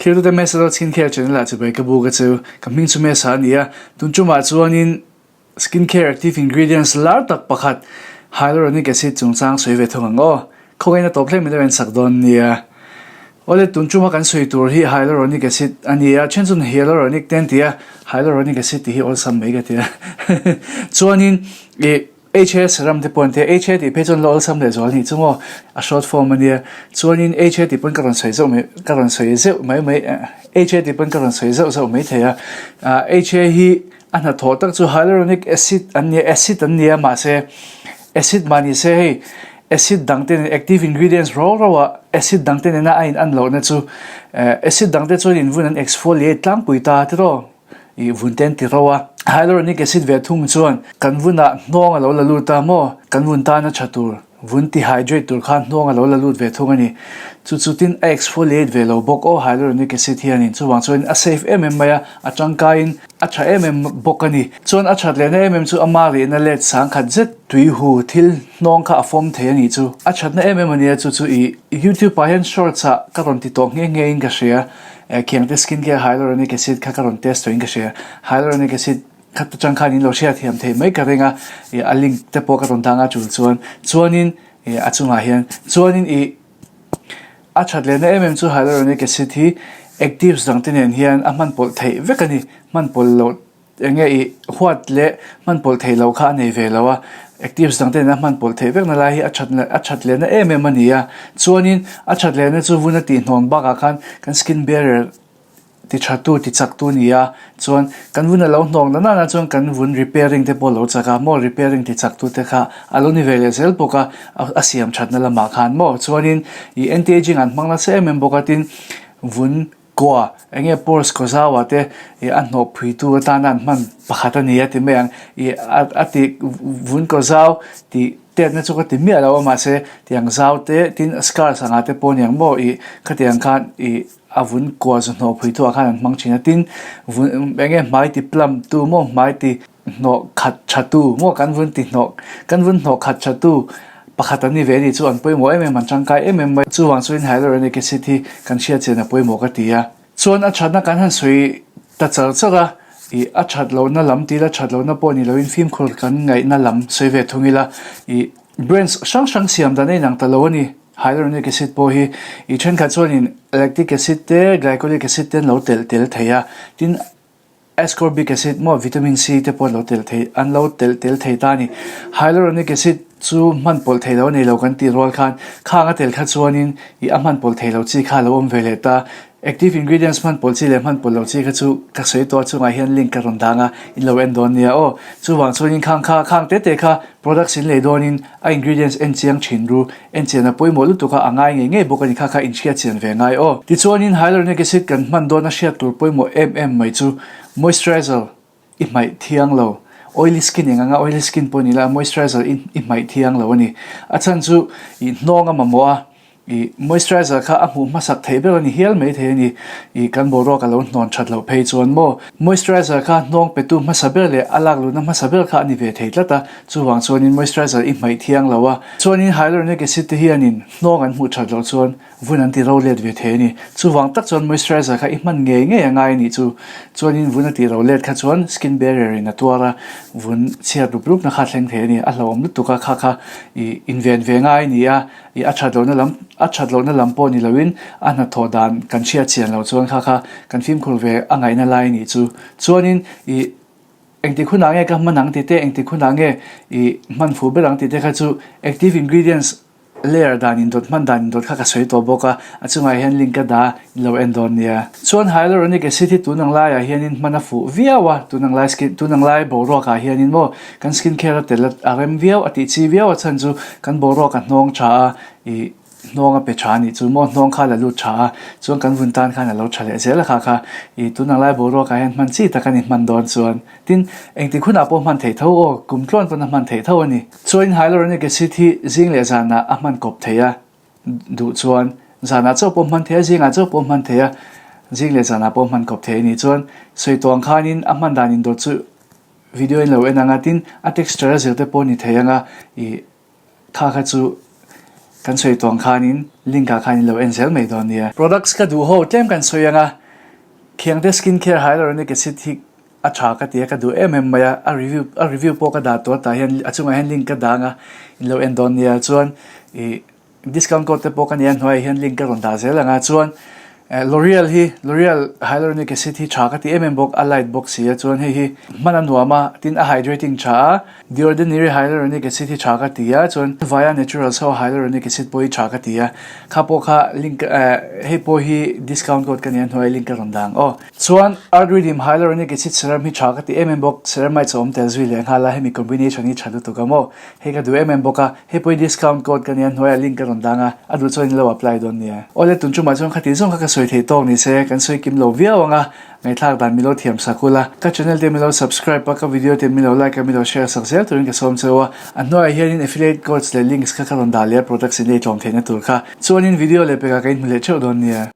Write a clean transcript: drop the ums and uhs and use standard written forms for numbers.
Thiltute Mesa dawt Skin Care Channel ah chibai ka buk a chu. Ka hming chu Mesa a ni a, tun tumah chuanin Skin Care Active Ingredients lar tak pakhat Hyaluronic Acid chungchang sawi ve thung ang aw. Khawngaiin a tawp hlek mai deuh en sak dawn nia. Awle tun tuma kan sawi tur hi Hyaluronic Acid a ni a, then chuan Hyaluronic te an ti a, Hyaluronic Acid tih hi awlsam mai ka ti a. Chuanin ih HA serum te pawh an ti a, HA tih phei chuan la awlsam leh zual anih chu maw, a short form a nia. Chuanin HA tih pawn ka rawn sawi zauh mai, ka rawn sawi zeuh mai mai, HA tih pawn ka rawn sawi zauh zauh mai thei a. HA hi a hnathawh tak chu hyaluronic acid an nia, acid an nia mahse acid mah ni se hei acid dang te nen active ingredients rau rau ah acid dang te nena a in an lohna chu acid dang te chuan invun an exfoliate tlangpui ta tiraw ih vun te an ti ro a. Hyaluronic acid ve thung chuan kan vunah hnawng a lo la lut a maw kan vun tana tha tur Vun ti hydrate tur khan hnawng a lo la lut ve thung a ni. Chu chu tin a exfoliate ve lo bawk aw hyaluronic acid hianin chuvang chuanin a safe em em mai a, a tangkaiin a tha em em bawk a ni. Chuan a that lehna em em chu ama rihna let sang khat zet tui hu thil hnawng kha a fawm thei a ni chu. A thatna em em a nia chu chu i YouTube ah hian shorts ah ka rawn ti tawh nghe nghe in ka hria. Khiangte skincare hyaluronic acid kha ka rawn test tawh in ka hria. Hyaluronic acid Khat atang khan in lo hriatthiam theih mai ka ring a, ih a link te pawh ka rawn dang a tul chuan chuanin ih a chungah hian chuanin ih a that lehna em em chu hyaluronic acid hi actives dang te nen hian a hman pawlh theih vek a ni hman pawlh loh eng nge ih huat leh hman pawlh theih loh kha a nei ve lo a actives dang te nen a hman pawlh theih vek na lai hi a that a that lehna em em a ni a chuanin a that lehna chu vun a tihnawn bakah khan kan skin barrier Ti tha tu, ti chak tu ni a, chuan kan vun a lo hnawk na nana chuan kan vun repairing te pawh a lo chak a, maw repairing ti chak tu te kha a lo ni ve leh zel bawk a, a siam that na lamah khan maw chuanin ih anti aging an hmang nasa em em bawk a tin vun kua eng nge pores kaw zau ah te ih a hnawh phui tu atana an hman pakhat a ni a ti mai ang ih a ti vun kaw zau tih tet na chu ka ti miah lo a mahse tiang zau te tin scars angah te pawh aniang maw ih khatiang khan ih. A vun kua zu hnawh phui tu ah khan an hmang thin a, tin vun eng nge hmai ti plum tu maw hmai ti hnawh khat tha tu maw kan vun ti hnawh kan vun hnawh khat tha tu pakhat an ni ve a ni chu an pawimawh em em an tangkai em em mai chuvang chuan hyaluronic acid hi kan hriat chian a pawimawh ka ti a chuan a thatna kan han sawi ta char char a ih a that lohna lam tila that lohna pawh ni loin fimkhur kan ngaihna lam sawi ve thung ila ih brands hrang hrang siam dan a inang ta lo a ni. Hyaluronic acid pawh hi ih thenkhat chuanin lactic acid te, glycolic acid te an lo telh tel thei a, tin ascorbic acid maw vitamin C te pawh an lo telh thei an lo telh tel thei ta a ni. Hyaluronic acid chu hman pawlh thei lo a nei lo kan tih rual khan khang a tel kha chuanin ih a hman pawlh thei lo chi kha a lo awm ve leh ta. Active ingredients hman pawlh chi leh hman pawlh loh chi kha chu ka sawi tawh a chungah hian link ka rawn dang a, in lo en dawn nia aw. Chuvang chuanin khang kha khang te te kha products in lei dawnin a ingredients en chiang thin ru, en chian a pawimawh lutuk a, a ngai ngei ngei bawk a ni kha kha in hriat chian ve ngai aw. Tichuanin hyaluronic acid kan hman dawn a hriat tur pawimawh em em mai chu moisturizer i hmaih thiang lo, oily skin eng anga oily skin pawh ni la moisturizer i hmaih thiang lo a ni. A chhan chu i hnawng a mamawh a, I moisturizer kha a hmuh hmasak theih ber a ni hial mai thei a ni. I kan boruak a lo hnawn that loh phei chuan maw? Moisturizer kha hnawng petu hmasa ber leh a lak luhna hmasa ber kha a ni ve thei tlat a, chuvang chuanin moisturizer i hmaih thiang lo a. Chuanin hyaluronic acid te hianin hnawng an hmuh that loh chuan vun an ti ro let ve thei a ni. Chuvang tak chuan moisturizer kha i hman ngei ngei a ngai a nih chu. Chuanin vun a tih ro let kha chuan skin barrier in a tuar a, vun chhiat rup rupna kha a thleng thei a ni. A hlauhawm lutuk a, kha kha i inven ve ngai a ni a. I a that lohna lam, a that lohna lam pawh ni loin a hnathawh dan kan hriat chian loh chuan kha kha kan fimkhur ve a ngaihna lai nih chu. Chuanin i engtik hunah nge ka hman ang tih te, engtik hunah nge i hman fuh ber ang tih te kha chu active ingredients layer dan indawt hman dan indawt kha ka sawi tawh bawk a, a chungah hian link ka dah a. Lo en dawn nia. Chuan hyaluronic acid hi tun ang laiah hianin hman a fuh viau a, tun ang lai skin tun ang lai boruakah hianin maw kan skin care a tel a rem viau a tih chi viau a chhan chu kan boruak a hnawng tha a ih hnawng a pe tha a nih chu maw hnawng kha la lut tha a chuan kan vun tan khan a lo tha leh zel a kha kha ih tun ang lai boruakah hian hman chi tak a ni hman dawn chuan tin engtik hunah pawh hman theih tho aw kum tluan pawn a hman theih tho a ni. Chuanin hyaluronic acid hi zing leh zanah a hman kawp thei a. Duh chuan zanah chauh pawh hman thei a, zingah chauh pawh hman thei a, zing leh zanah pawh hman khawp thei a ni. Chuan sawi tawh ang khanin a hman dan indawt chu video in lo en ang a, tin a texture a zir te pawh ni thei ang a, ih kha kha chu Kan sawi tawng khanin link ah khan in lo en zel mai dawn nia. Products ka duh ho tlem kan sawi ang a, Khiangte skin care hyaluronic acid hi a tha ka ti a, ka duh em em mai a, a review a review pawh ka dah tawh tah hian a chungah hian link ka dang a, in lo en dawn nia. Chuan ih discount code te pawh ka nei a hnuaiah hian link ka rawn dah zel ang a, chuan L'Oreal hi L'Oreal hyaluronic acid hi tha ka ti em em bawk, a light bawk si a, chuan hei hi hman a nuam a, tin a hydrating tha a, The Ordinary hyaluronic acid hi tha ka ti a, chuan Vaya Naturals ho hyaluronic acid pawh hi tha ka ti a, kha pawh kha link eh hei pawh hi discount code ka nei a hnuai link ka rawn dah ang aw. Chuan Art Rhythm hyaluronic acid serum hi tha ka ti em em bawk, ceramides a awm tel zui leh nghal a, hemi combination hi tha lutuk a maw, hei ka duh em em bawk a, hei pawh hi discount code ka nei a hnuaiah link ka rawn dang a, a duh chuan in lo apply dawn nia. Awle tun tumah chuan khati zawng kha ka sawi theih tawk ni se, kan sawi kim lo viau ang a, ngaihthlak dan milo thiam sak ula, ka channel te milo subscribe a, ka video te milo like a milo share sak zel turin ka sawm cheu a, a hnuaiah hianin affiliate codes leh links kha ka rawn dah leh a products in ei tlawm theihna tur kha chuanin video leh pekah ka inhmu leh theuh dawn nia.